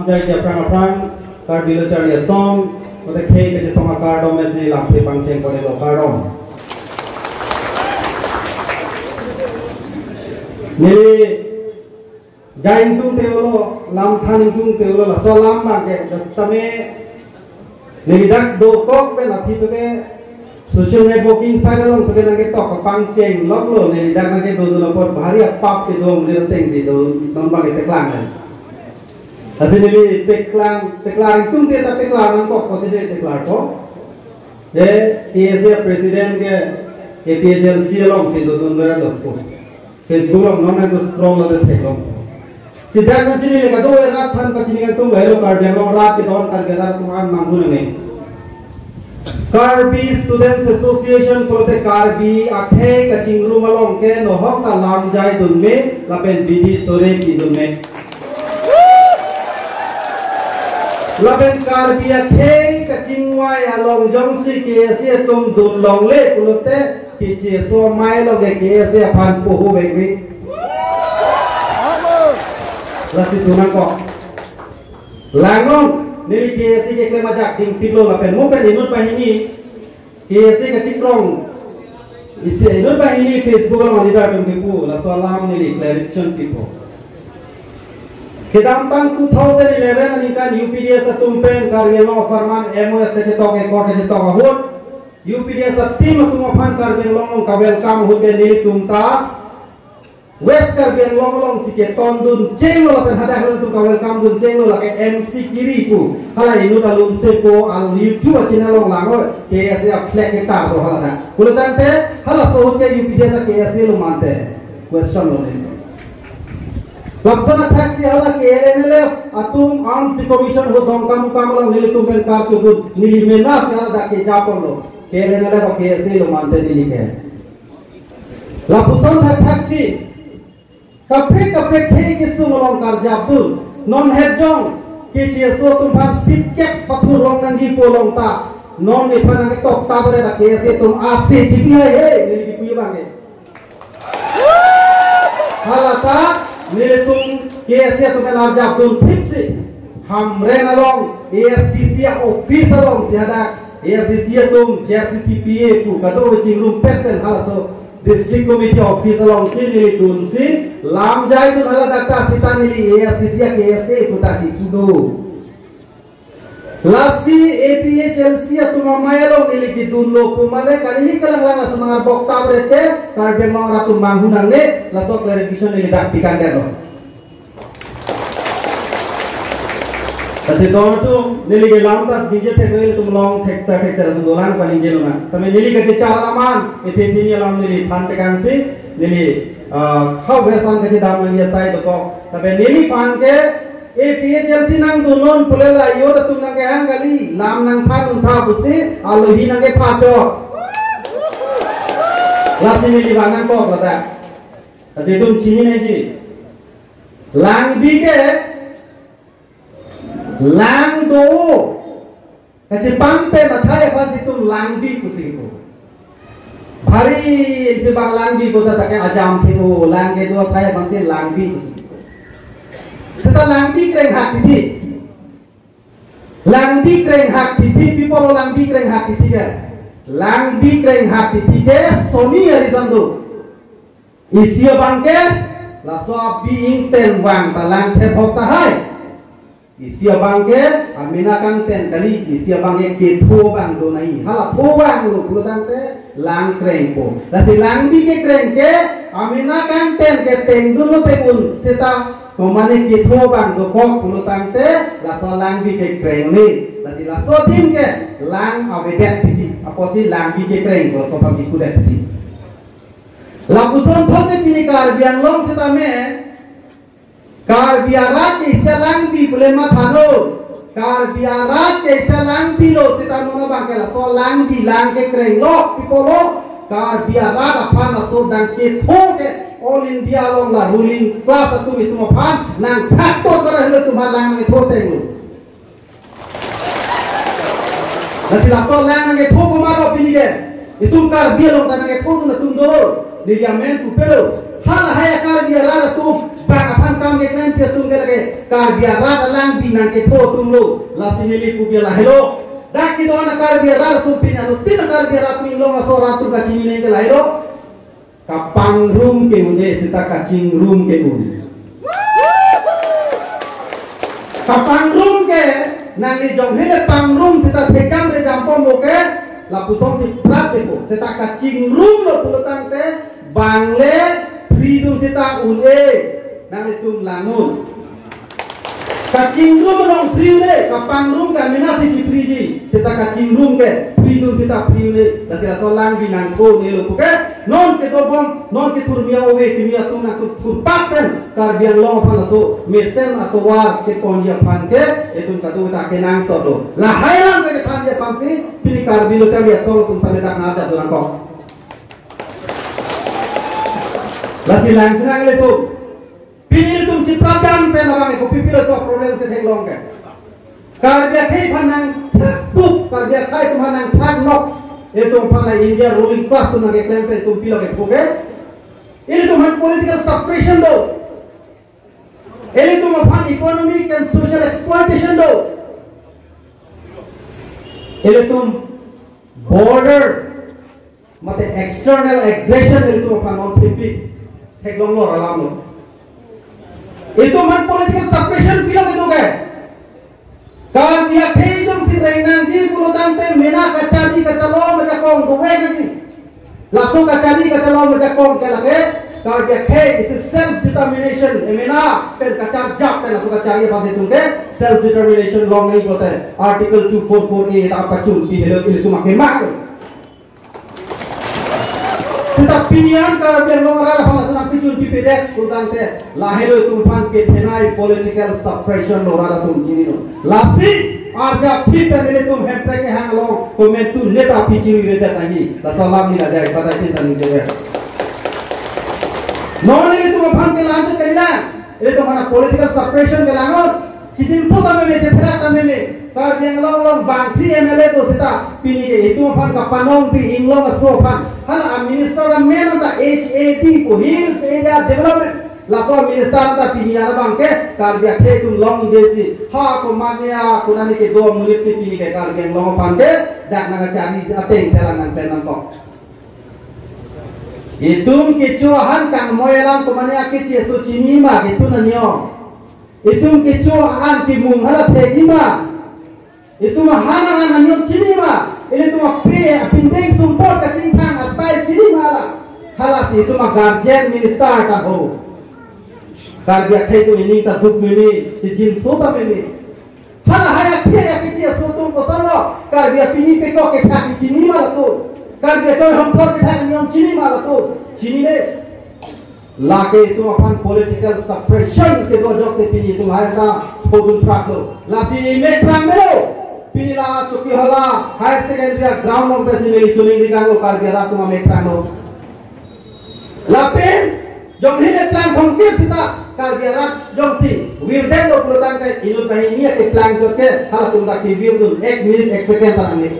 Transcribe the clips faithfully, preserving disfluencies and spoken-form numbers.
Jai jai aphrang aphrang, Karbi Lo Charli Asong, mate khei kachesong akardom mesi lamthe pangcheng ponlo, kardom. Neli jai ingtungte-olo, lam than ingtungte-olo, laso alam abangke, dak tame, neli dak dokok pen aphi toke, social networking site along toke nangketok kapangcheng loklo, neli dak nangkedodun apot bhari apap kedo, neli atengsi do, non abangke teklang. Lasi neli peklang, peklang ingtungte ta peklang nangkok, kosi de peklang ko. De, K S A president ke A P H L C alongsi dodun vera dokok. Facebook along non nangto scroll lote theklong. Seta kan sini le kado erat aphan kachini kangtung bahelo Karbi Anglong arat kedo-an Karbi arat atum an manghu nang. Karbi Students Association pulote Karbi akhei kachingrum along ke nohok ta lam jaidun me lapen bidi sore pidun me. Lapen Karbi akhei kachingvai along jongsi K S A atum dun longle pulote kecheso amei along ke K S A aphan poho vekve. Lasi dun nangkok. Langnon, neli K S A keklem ajak dingpiklo lapen mo pen inut banghini, K S A kachikrong isi inut banghini Facebook along leader atum kipu, laso alam neli clarification pipo. Kedamtang two thousand eleven aningkan U P D S atum pen Karbi Anglong apharman M O S kachetok, accord kachetok ahut, U P D S a-team atum aphan Karbi Anglong along ka-welcome ahut ke nelitum ta West Karbi Anglong alongsi ketondun chenglo lapen hadak halatum ka-welcome dun chenglo, lake M C Kiri pu. Hala inut alun sepo al YouTube channel along langnon, K S A flag ketar do hala dak. Pulotangte, halaso ahut ke U P D S a K S A lo mante. Question lo neli. Lapuson athaksi hala K N L F atum arms decommission ahut Dongkamukam along nelitum pen karchudun, neli mena si hala dak kejaponlo. K N L F a K S A lo mante neli ke. Lapuson thakthaksi kaprek kaprek khei kesung along karjapdun. Non het jong kecheso atum aphan sipkep pathur long nangji pu along ta, non nephan nangketok ta bare la K S A atum ase G P hai he, neli kipu abangke. Hala ta nelitum K S A atum pen arjapdun thipsi. Hamren along A S D C office alongsi hadak A S D C atum, J C C P A pu kado chingrumpet pen halaso District Committee office alongsi neli dunsi lam jaidun hala dak ta seta neli A S D C a K S A pu ta chipu do. Lasi A P H L C atum amei along neli kedunlo pu male kali ni kalang lang laso nangarbok ta bre te Karbi Anglong arat atum manghu nangne, laso clarification neli dak pikandetlo. Lasi don atum neli ke lam ta ningje thek ilitum along thekser thekser atum dolang pa ningje lonang. Same neli kachechar alam an, ethe thini alam neli than tekangsi, neli, ah, hau besan kachedam nangji asai dokok. Tapi neliphan ke A P H L C nangdunnon pule la yo atum nangkehang kali, lam nangthan untha pusi, alohi nangkepachok. Lasi neli vang nangkok ladak. Lasi itum chini nangji. Langbi ke lang do. Kachepangpen athai aphan si itum langbi pusi pu. Bhari isi abang langbi pu ta ta ke ajam the o, lang kedo athai aphan si langbi pusi pu. Seta langbi krenghak titi. Langbi krenghak titi, people langbi krenghak titi ke. Langbi krenghak titi ke soni arisam do. Isi abangke, laso abi ingten vang ta lang thepok tahai. Isi abangke, amena kangten kali, isi abangke ketho abang do nai. Hala tho abang lo, pulotangte, lang krengpo. Lasi langbi kekreng ke, amena kangten ke tengdunlo teng un, seta, tomane ketho abang dokok, pulotangte, laso langbi kekreng ni. Lasi laso adim ke, lang avedet titi. Apotsi langbi kekreng, laso aphansi pudet titi. Lapuson thotsi pini Karbi Anglong sitame, Karbi arat ke isi alangbi pule mathanon. Karbi arat ke isi alangbi lo sitame non abangke laso alangbi lang kekreng lo, people lo. Karbi arat aphan laso dang ketho ke all India along la ruling class atum itum aphan nangthakto kara helo atum aphan lang ketho tenglo. Lasi laso lang nangketho komat lo pini ke. Itum Karbi along ta nangkethodun atum do. Neli amen pupe lo. Halahai a-Karbi arat atum Bang aphan kam keklem pi atum ke lake Karbi arat alangbi nangketho atum lo. Lasi neli pu ke lahelo. Dak kedo-an a-Karbi arat atum pini anutin a-Karbi arat atum Inglong aso arat atum kachinine ke lahelo. Kapangrum ke un-e seta kachingrum ke un. Kapangrum ke nangli jong hele pangrum seta thekam rejam pon bo ke lapuson si prat kepo. Seta kachingrum lo pulo tangte bang le free dun seta un-e. Nanglitum langnon. Kachingrum along free un-e, kapangrum ke mena si chi-free ji. Seta kachingrum ke free dun seta free un-e. Lasi laso alangbi nangthu un-e lo puke. Non kedo bom, non kethur mia ove, kemia atum nangkethur pak pen Karbi Anglong aphan laso mesen atovar keponji aphan ke itum kadokave ta kenangsot lo. Lahai alam ke kethanji aphan si pini Karbi Lo Charli Asong atum same dak nangja do nangkok. Lasi lang sinang ilitum. Pini ilitum chiprat dam pen abang eko pipilo to problem si theklong ke. Karbi akhei aphan nangthaktup, Karbi akhei atum aphan nangthaknok. Ilitum aphan la India ruling class atum nangkeklem pen itum pilo kepu ke. Ilitum aphan political suppression do. Ilitum aphan economic and social exploitation do. Ilitum border mate external aggression ilitum aphan non phipik theklong lo alam lo. Itum aphan political suppression pilo kedo ke. Karbi akhei jongsi reng nangji pulo tangte mena kacharli kacharlo majakong dovek nangji. Laso kacharli kacharlo majakong ke lake Karbi akhei isi self determination emena pen kacharjap pen laso kacharli aphan si itum ke self determination long nangji pulote Article two four four A ta pachun pi helo ilitum akemang. Seta pini an Karbi Anglong arat aphan laso nangpachun pipedet pulo tangte lahelo itum aphan kethenei political suppression lo rat atum chininon. Lasi arjap thip pen ilitum Hemprek kehang along komantu neta pichiri redet ahi. Laso alam neli ajai pada chinta ningjever. Non ilitum aphan kelang tu kelang. Ilitum aphan political suppression kelang on. Chichinso ta meme, chethera ta meme. Karbi Anglong along bang three M L A do seta pini ke itum aphan kapanong pi Inglong aso aphan. Hala a minister amen ta H A D pu Hills Area Development. Laso minister ta pini arabang ke Karbi akhei atum longde si. Ha komatne a konane kedo amonit si pini ke Karbi Anglong aphan ke dak nangkacharli ateng selang nangpen nangkok. Itum kecho ahan kangmoi alam komatne akeche aso chini ma ketun anyo. Itum kecho an kemung hala thek-i ma. Itum ahan an anion chini ma. Ilitum ape apindeng sumpot kachingthang a-style chini ma la. Hala si itum a-guardian minister ta ho. Karbi akhei atum ining ta duk meme, chichinso ta meme. Hala hai akhei akeche aso atum kosonlo. Karbi apini pekok kethak kechini ma latum. Karbi atoi hongthor kethak anion chini ma latum. Chinine. Lake itum aphan political suppression kedo ajoksi pini itum hai ta phodun phratlo. Lasi mek prang melo. Pini la Chokihola Higher Secondary ground along pensi neli choningri kanglo Karbi arat atum amek pranglo. Lapen jong hile plang thomkep seta Karbi arat jongsi virdetlo pulo tangte inut banghini akeplang chot ke halatum ta kevirdun ek minute ek second ta nangne.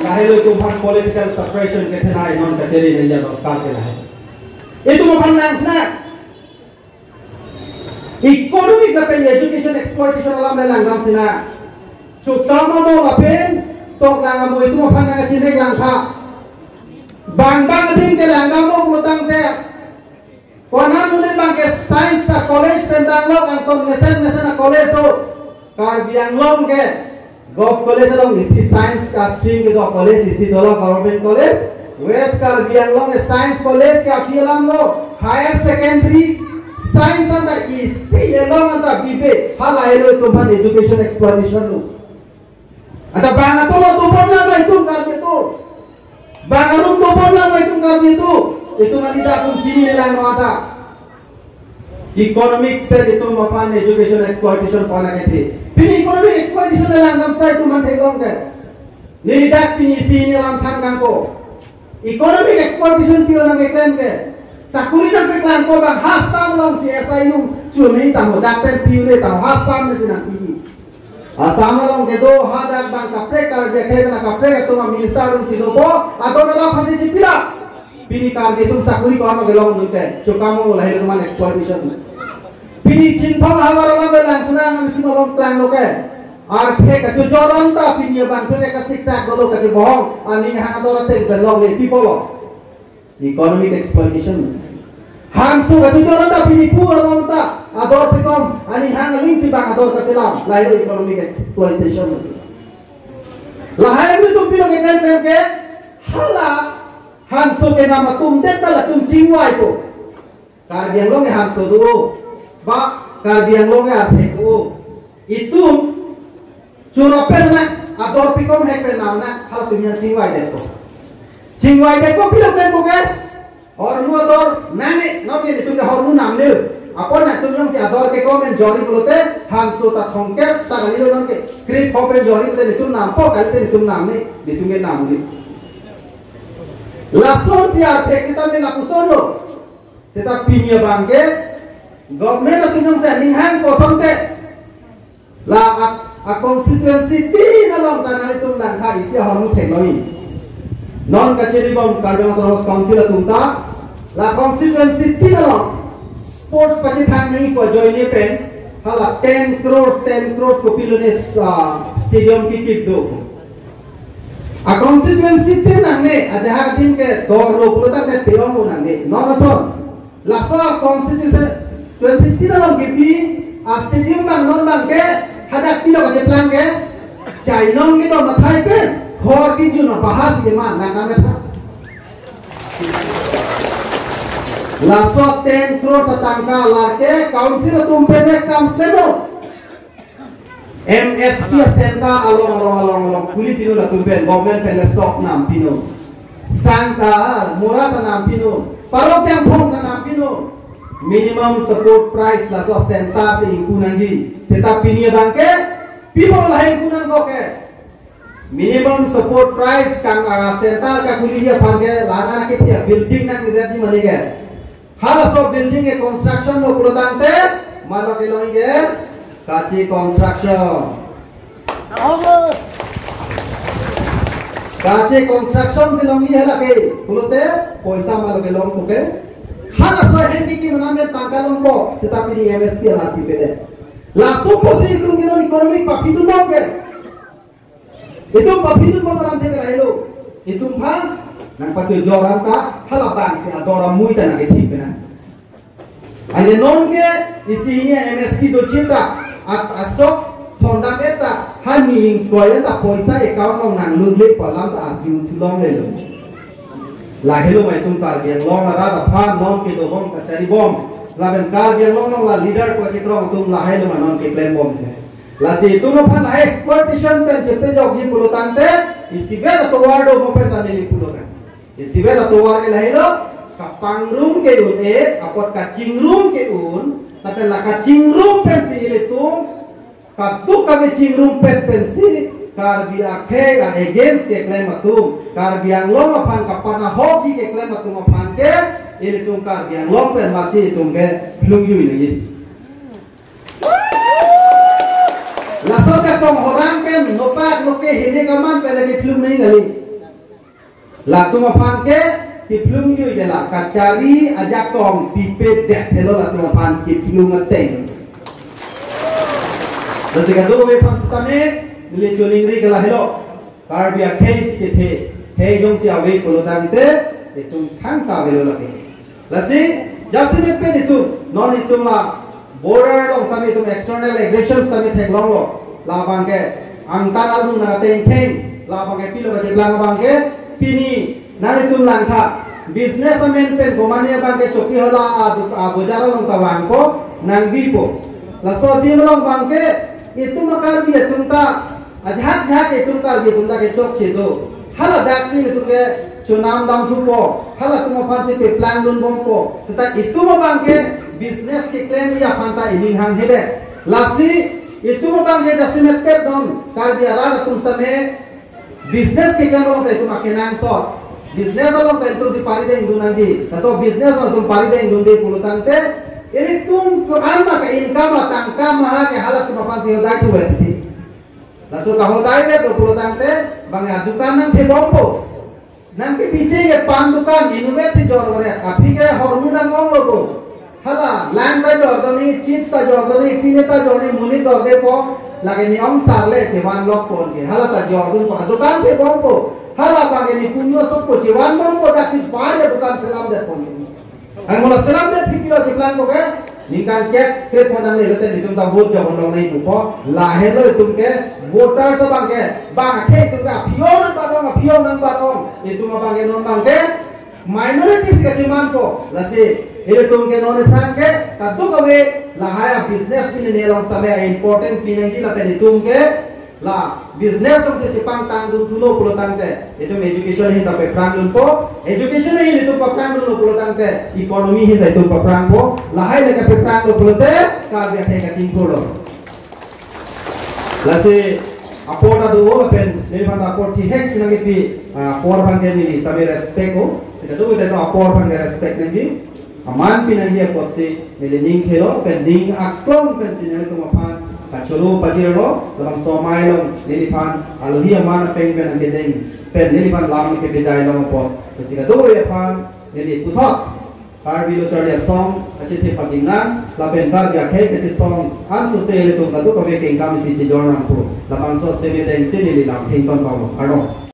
Lahelo itum aphan political suppression kethenei non kacheri nangja dorkar ke lahai. Itum aphan nang sna economic lapen education exploitation alam le langdam sina. Chukcham amo lapen toklang amo itum aphan nangkachinrek langtha. Bang bang adim ke langdamlo pulo tangte Konat nune bang ke science a-college pen danglo, angton mesen mesen a-college do. Karbi Anglong ke Govt College along isi science ka-stream kedo college isi dolo, government college. West Karbi Anglong ke science college ke aphi alam lo, higher secondary science anta isi along anta bibe, halahelo itum aphan education exploitation lo. Anta bang atum lo tubom lama itum Karbi atum. Bang arum tubom lama itum Karbi atum. Itum adi dakum chini nelang no anta. Economic pen itum aphan education exploitation pona kete. Pini economic exploitation nelang damsai itum aphan theklong ke. Neli dak pini si nelang than kangko. Economic exploitation pilo nangkeklem ke. Sakuri nangpeklang ko bang ha Assam along si S I U chuni tang ho dak pen pure tang ha Assam ne sinang pini. Assam along kedo hadak bang kaprek Karbi akhei bang kaprek atum a-minister atum si dopo, adon arap hasi chipila. Pini Karbi atum sakuri ko-an kelong nute, chokam mo lahai teman exploitation. Pini Chinthong ahavar alam belang senang an si malom plang lo ke. Arphe kachojor anta pini abang phe kasiksak dolo kachebohong, aning hang ador ateng pen longle pi pulo. Economic exploitation. Hanso kachojor anta pini pu along ta ador pikom, aning hang aling si bang ador kaselam, lahai economic exploitation. Lahai atum pilo ke kan kan ke, hala hanso kenam atum det ta latum chingvai ko. Karbi Anglong ke hanso do, ba Karbi Anglong ke arphe do. Itum choro pen na ador pikom hek pen nam na, halatum yang chingvai det ko. Chingvai det ko pilo kan ko ke? Hormu ador nangne, non ke itum ke hormu namne. Apot na itum jongsi ador kekom pen jori pulote, hanso ta thomkep ta kalilo, non ke krip ho pen jori pulote itum nampo, kalite itum namne, itum ke namne. Lason si arphe seta me lapuson lo. Seta pini abang ke government atum jongsi aning hang kosonte, la a, a constituency tin along ta nanglitum langtha isi ahormu theklongji. Non kachiribom Karbi Anglong Autonomous Council atum ta, la constituency tin along sports pachethang nangji pu ajoine pen, hala ten crores, ten crores kopilo ne, ah, stadium kikip do. A constituency tin nangne, ajahak adim ke dor lo pulo tangte pe-ong lo nangne. Non ason. Laso a constituency, twenty sixteen along kipi, a stadium bang non bang ke, hadak pilo kacheplang ke, chainong kedo mathai pen, khor kejun abahas keman, nang kametha. Laso ten crore atangka lake council atum pen kam pleno. M S P a center along, along, along, along, kuli pino latum pen, government pen le sok nam pino. Sangka, mura ta nam pino. Parok jangphong ta nam pino. Minimum support price laso center si ingpu nangji. Seta pini abang ke, people lahai ingpu nangkok ke. Minimum support price kang, ah, center kakuli aphan ke, lana na ke thia building nangledet ji mane ke. Halaso building ke construction lo pulo tangte, mano kelong ke, kachi construction. Kachi construction si longji hala ke, pulote, poisa mano kelong puke. Halaso hem ki ki manam tangka longpo, seta pini M S P alam pipedet. Laso pusi itum ke non economic papidun bom ke. Itum papidun bom alam thek lahelo. Itum aphan nangpachojor anta, hala bang si ador amui ta nangkethik pena. Ane non ke isi hini M S P do chinta, at asok thondam eta, hani ingkoi eta poisa account along nanglutle pu alam ta arju thulonglelo. Lahelo ma itum Karbi Anglong arat aphan non kedo bom kachari bom. Lapen Karbi Anglong along la leader ko chikrong atum lahelo ma non keklem bom ke. Lasi itum aphan exploitation pen chepejokji pulo tangte, isivet atovar do mo pen ta neli pulo kan. Isivet atovar ke lahelo, kapangrum ke-un-e, apot kachingrum ke-un, lapen la kachingrum pensi ilitum, kaduk kami chingrumpet pensi, Karbi akhei a-against keklem atum, Karbi Anglong aphan kapanahokji keklem atum aphan ke, ilitum Karbi Anglong pen masi itum ke phlungjui nangji. Laso ke tong horang pen nopak noke hini kaman pen lagi phlung nangji kali. Latum aphan ke kephlungjui ke la kachari ajakong pipedet helo latum aphan kephlung ateng. Lasi kadokave aphan sitame neli choningri ke lahelo. Karbi akhei si kethe, khei jongsi ave pulo tangte, itum thangta avelo lake. Lasi, jasemet pen itum, non itum la border along sitame itum external aggression sitame theklonglo. Labang ke, angtan arung nang ateng theng, labang ke pilo kacheplang abang ke, pini, nanglitum langtha, business amen pen komane abang ke choki hola a, a bojar along ta vangpo, nangvipo. Laso adim along abang ke, itum a-Karbi atum ta, ajahak jahak itum Karbi atum ta kechokche do. Hala daksi itum ke chonam dam thupo. Halatum aphan si peplangdun bompo. Seta itum abang ke business keklemji aphan ta ining hanghedet. Lasi itum abang ke jasemet pet non Karbi arat atum sitame business keklem along ta itum akenangsot. Business along ta itum si paridengdun nangji. Laso business along itum paridengdunde pulo tangte, ilitum ko-an ma ke-income atangka ma ke halatum aphan si hodai thuvet titi. Laso kahodai vet lo pulo tangte, bang adukan nangchebompo. Nang ke piche ke pan dukan inutvet si jor gore. Aphi ke hormu nang ong lo bo. Hala, lang ta jor do ni, chips ta jor do ni, pine ta jor ni, monit dorde po. Lake ni ong sarle chevan lok pon ke. Hala ta jor dun po. Dukan ke bom po. Hala bang ke ni punyo sok po chevan bom po, dak si bar ya dukan selam det pon ke. Ang mula selam det pipilo chiplang ko ke. Ningkan kep kre pon nangle lote nitum ta vote jok ong nai pu po. Lahenlo itum ke voter sa bang ke. Bang ke itum ke aphi ong nang batong, aphi ong nang batong. Itum abang ke non bang ke minority si kachiman po. Lasi ilitum ke non aphrang ke kadokave lahai a business pine ne along sitame important pinangji lapen itum ke la business atum si chepangtang dun thulo pulo tangte, itum education ahin ta paprang dun po, education ahin itum paprang dunlo pulo tangte, economy ahin ta itum paprang po, lahai le kapaprang lo pulote, Karbi akhei kachingthur lo. Lasi apor ta do lapen, neliphan ta apor thihek si nangkepi, ah, apor aphan ke neli tame respect o, si kadokave ta apor aphan ke respect nangji. Aman pinangji apotsi neli ning thelo pen ning aklong pensi nelitum aphan kachoro pajirlo, labangso amei along neliphan alohi aman apeng pen nangkedeng pen neliphan lam kepejai long apot. Lasi kadokave aphan neli puthot Karbi Lo Charli Asong kachethip aginang lapen Karbi akhei kachesong ansose ilitum kadokave kengkam isi chejor nangpo. Labangso seme dengsi neli lam thengton palo. Kardom.